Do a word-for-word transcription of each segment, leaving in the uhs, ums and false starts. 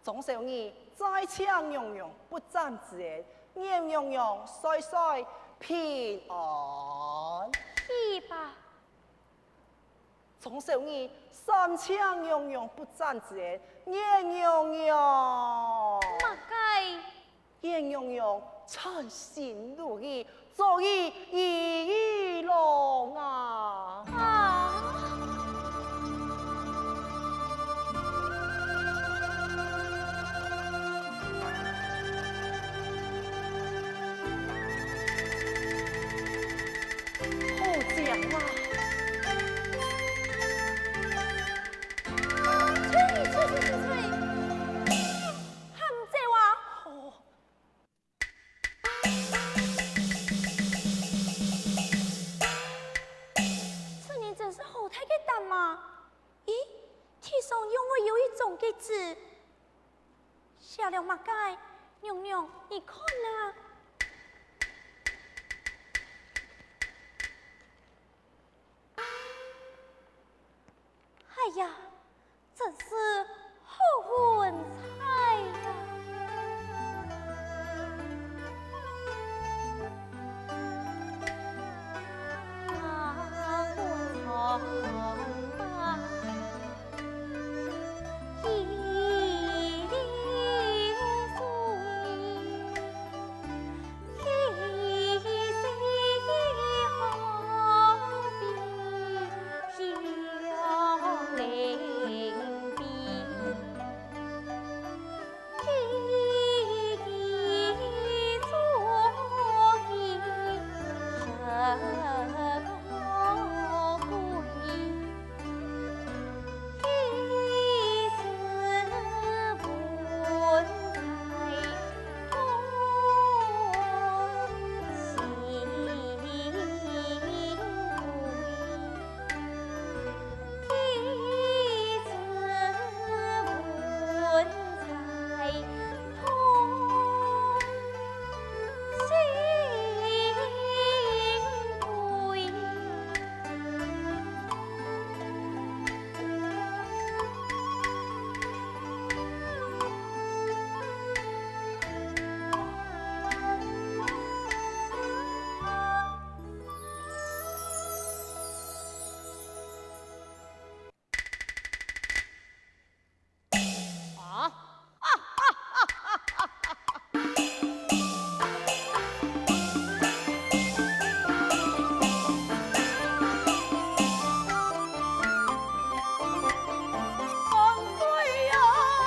張小二，在請娘娘不斬之恩，願娘娘歲歲平安。去吧。張小二，三請娘娘不斬之恩，願娘娘。麼个？願娘娘全心如意， 早日如意郎啊！啊！好靚啊！啊，吹，吹，吹，吹，吹！還毋走啊？哦。 這人真係好大个膽嘛！咦，地上仰會有一張結子？寫了麼个？娘娘，你看啊！ 哎呀，真是好運彩呀！啊，好彩啊！ 啊！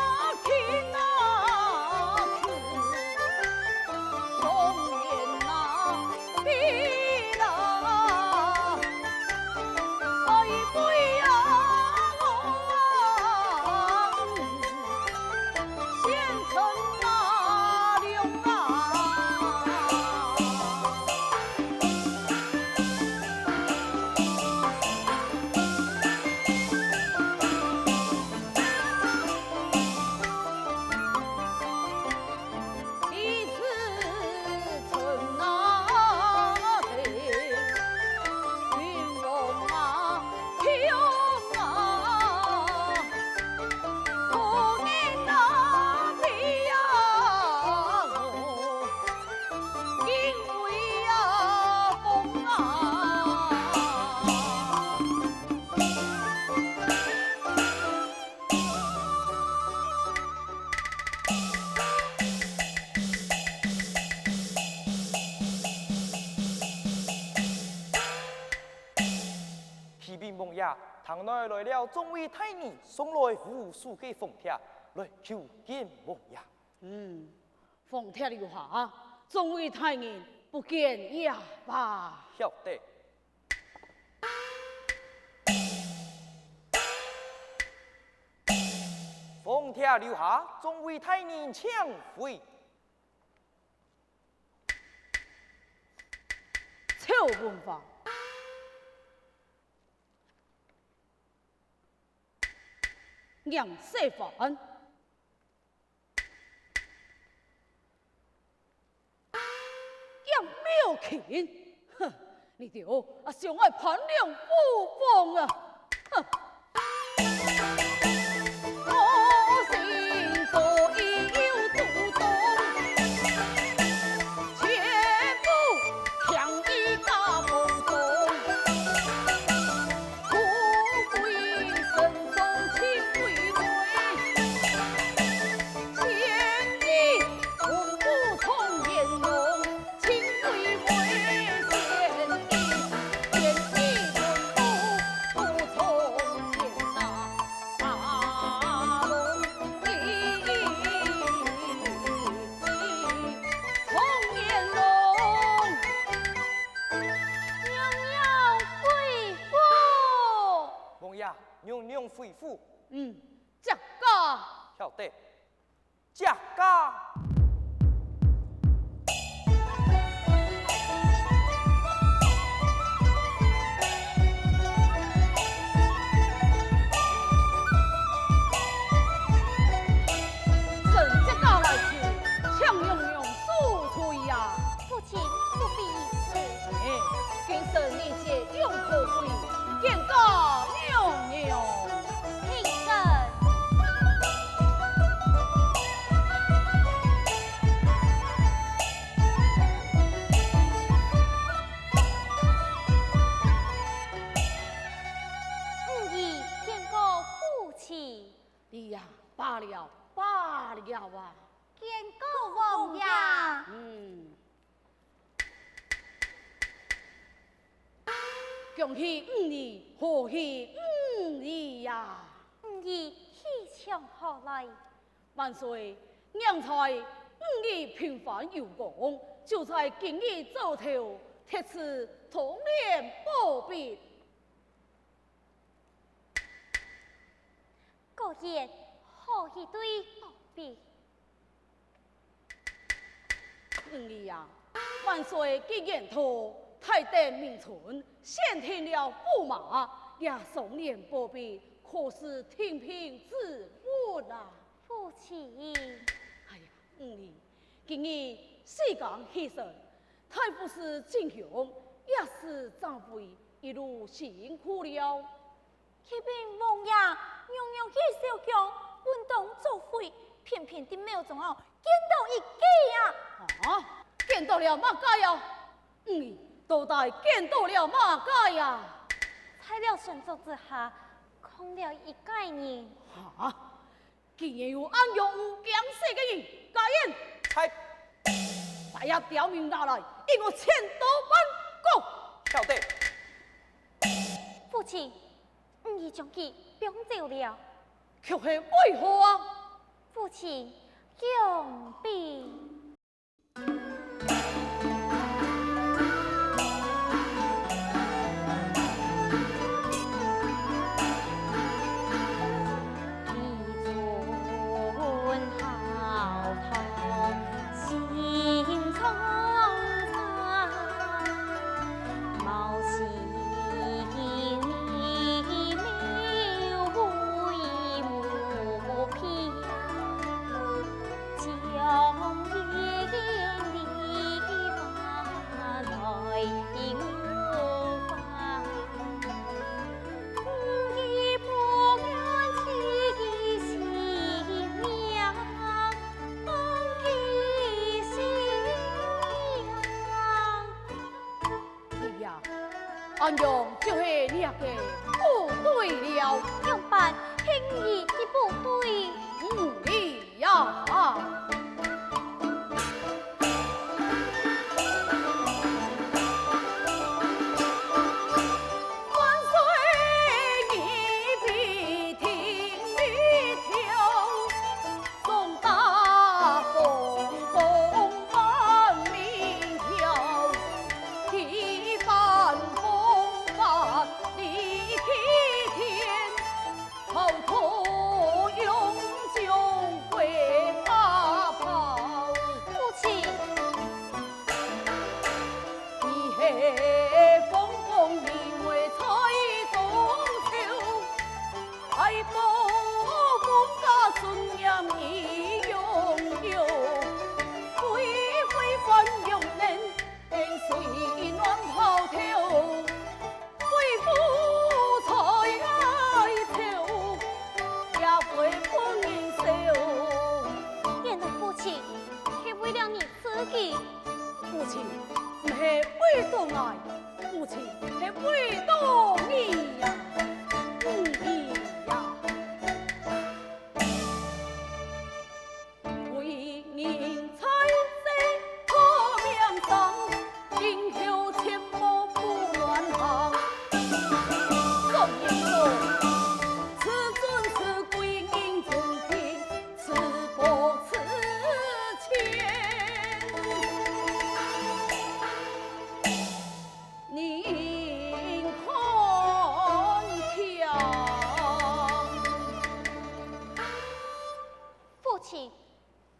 啟禀王爺，廳內來了眾位大人，送來無數个紅帖，來求見王爺。嗯， 紅帖留下，眾位大人不見也罷。曉得。紅帖留下，眾位大人請回。臭文房。楊世蕃。 杨妙卿，哼，你兜啊，想爱攀梁附凤啊，哼！回府。嗯，接驾。晓得，接驾。哎呀，罢了，罢了啊！见过王爷。嗯。恭喜你，贺喜你呀！你喜从何来？万岁，念在你平反幽光，就在今日早朝，特赐通年宝笔。 果然好一对宝笔。嗯呀，万岁既然到，大典明春，选定了驸马，这双年宝笔可是定品之物啊！父亲。哎呀，嗯，今日四更起身，太傅是进宫，也是掌柜，一路辛苦了。 启禀王爷，娘娘去烧香，本當早回，偏偏在廟中哦，見到一計啊！啊，見到了麼个呀？嗯，到底見到了麼个呀？在了神桌之下，看了一个人。哈，竟然有恁樣毋驚死个人，家人！在。把這刁民拿來，與我千刀萬剐！曉得。父親， 你已將佢放走了。卻係為何啊？父親，降筆。哎呀，恁樣就係這个部隊了。仰般，係你个部隊？無疑呀！ 好痛情，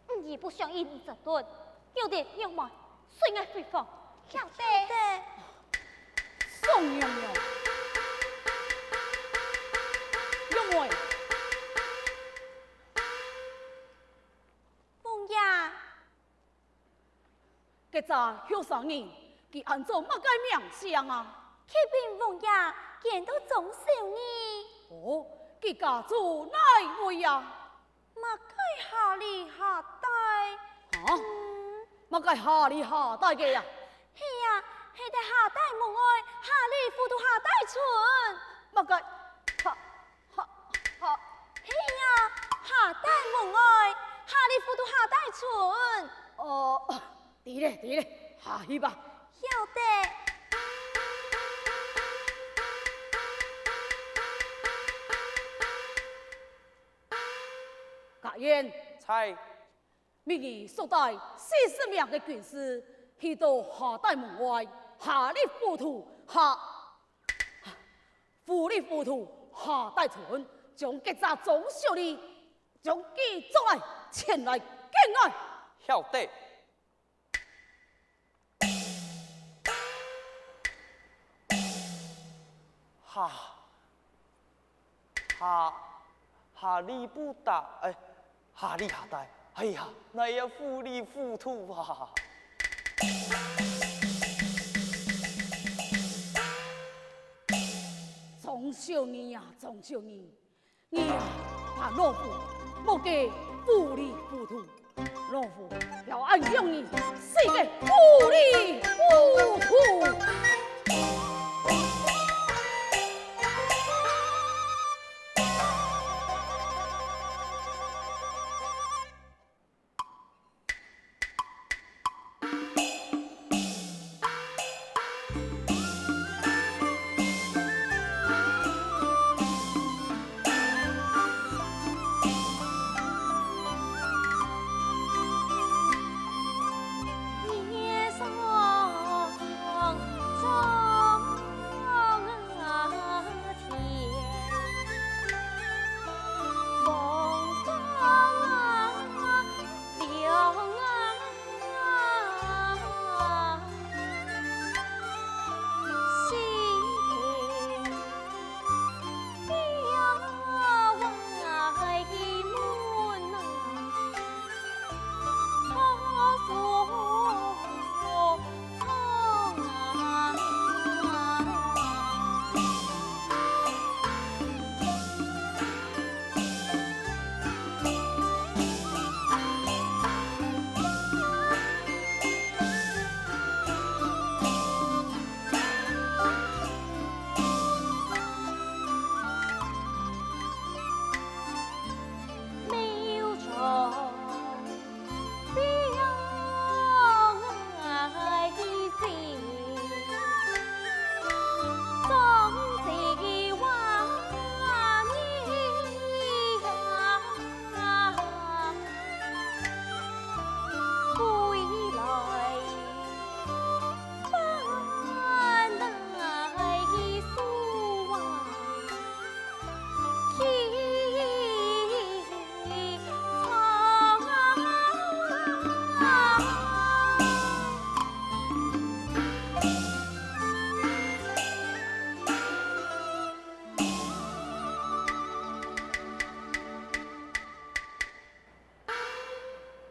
吾兒不想與你爭論，有點仰望，隨𠊎回房。曉得。曉得。宋娘娘，玉妹。王爺。 該隻後生人，佢安做麼个名姓啊？啟稟王爺，佢安到鍾小二。哦，佢家住哪位啊？麼个下里下底？啊？嗯。麼个下里下底个呀？係啊，係在下底門外，下里糊塗下底村。麼个下 下，下，係啊，下底門外，下里糊塗下底村。哦，知了，知了，下去吧。曉得。家燕。在。 命你速帶四十名个軍士，去到下底門外，下里糊塗下，糊里糊塗下底村，將該隻鍾小二，將佢捉來，前來見𠊎。曉得。 下，下，下里不達，哎，下里下底，哎呀，哪也糊里糊塗啊！鍾小二啊，鍾小二， 你啊，把老夫莫个糊里糊塗，老夫要恁樣你死个糊里糊涂。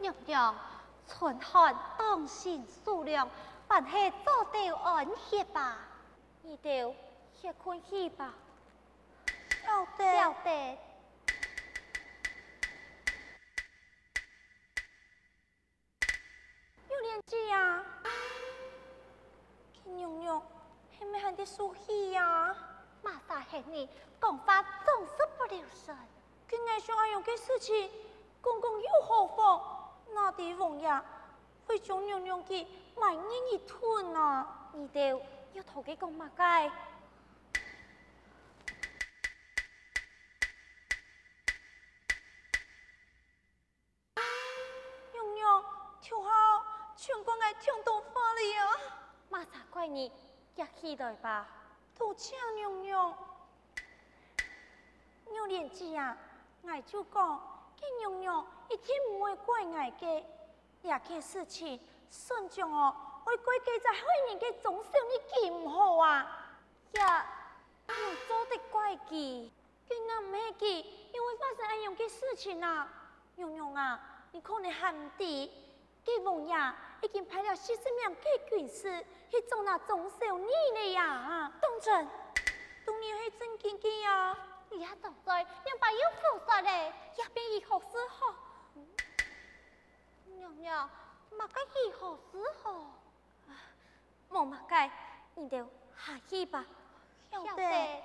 娘娘，春寒當心手涼，還係早兜安歇吧。你兜歇睏去吧。曉得。曉得。 玉蓮姐啊，佢娘娘係毋係還在受氣啊？麼儕喊你講話總是不留神？該𠊎想恁樣个事情，講講又何妨？哪知王爺會將娘娘佢埋怨一頓啊！你兜又同佢講麼个？ 娘娘，頭下全怪𠊎忒多話了啊！麼儕怪你，遽起來吧。多謝娘娘。玉蓮姐啊，𠊎就講，該娘娘一定毋會怪𠊎个。這件事情，算將哦，愛怪該隻害人个張小二幾毋好啊！也仰做得怪佢？該若毋係佢，又會發生恁樣个事情啊？娘娘啊，你可能還毋知， 該王爺已經派了四十名个軍士去捉拿張小二了呀！當真？當然係真經个啊！這張嘴，仰般又胡說咧？這便如何是好？娘娘，麼个如何是好？無麼个，你兜下去吧。曉得。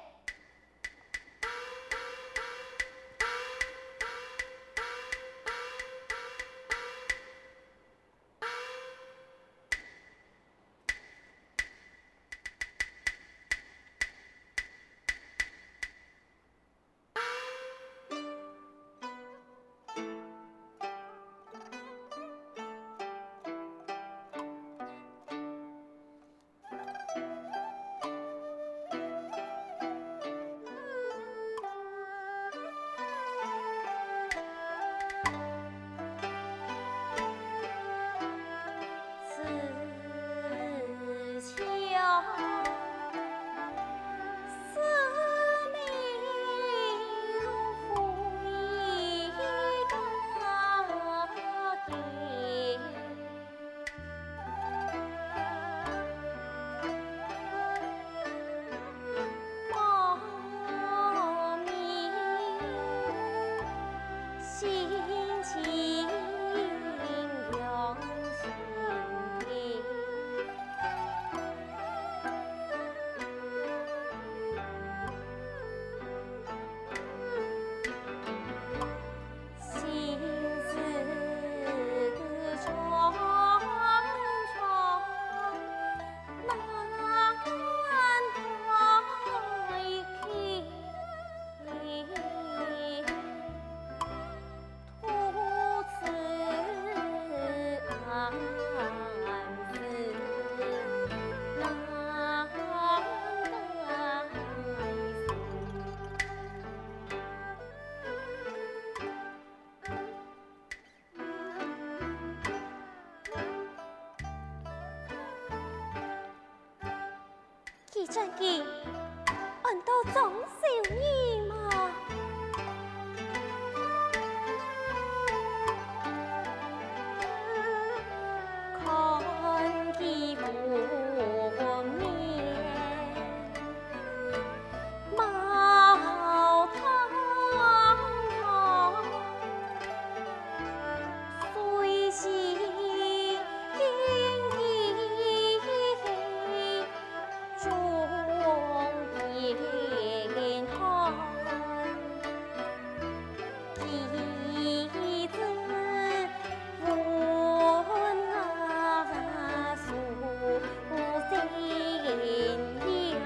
佢真經安到張小二嗎？看佢滿面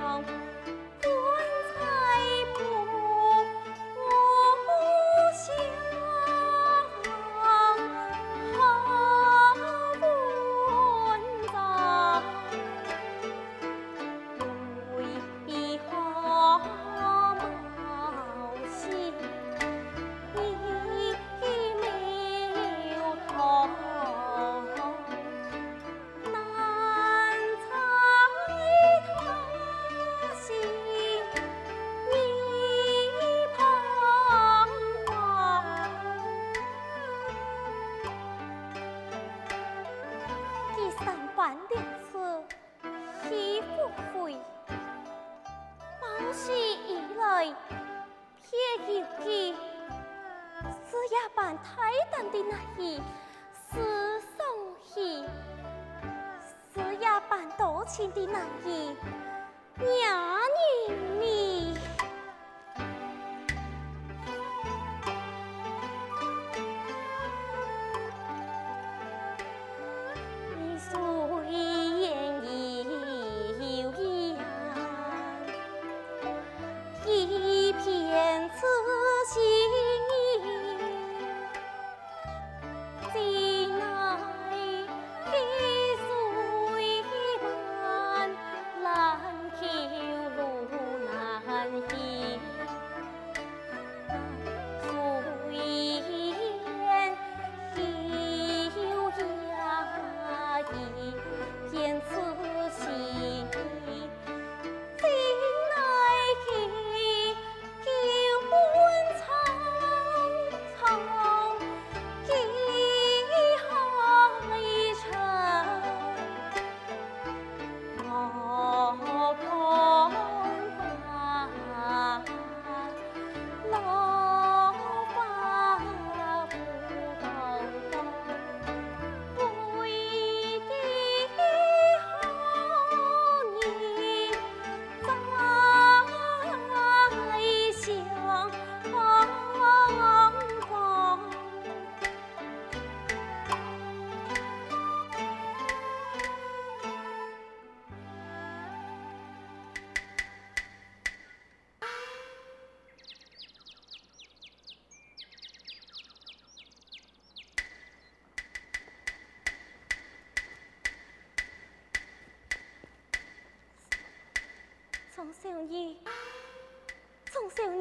佢三番兩次去赴會，貌似一來 別有佢，是這般大膽个拿去，是送去，是這般多情个拿去，惹人迷。鍾小二，鍾小二，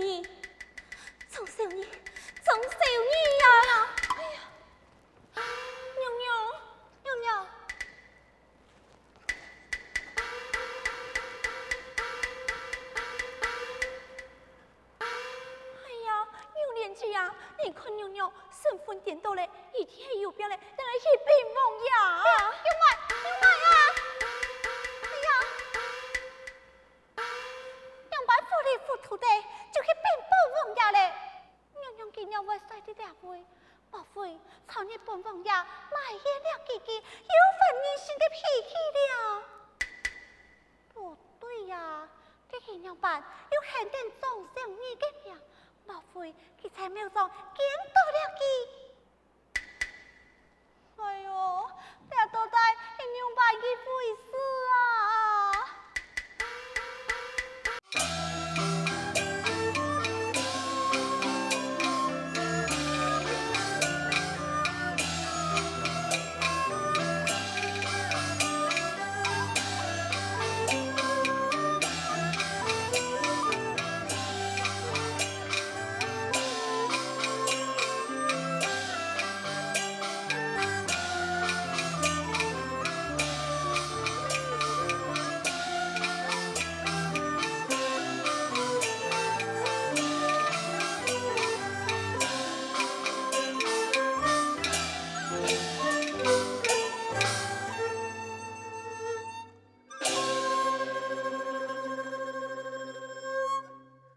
鍾小二，鍾小二呀！哎呀，娘娘，娘娘！哎呀，玉莲姐啊，你看娘娘神魂颠倒了，一定係有病了，等下去禀王爺。玉妹，玉妹啊！哎呀！ 仰般糊里糊塗个就去禀報王爺了？娘娘佢仰會衰在這位？莫非昨日分王爺埋怨了幾句，又發任性个脾氣了？不對呀，這下仰般又喊等鍾小二个名？莫非佢在廟中見到了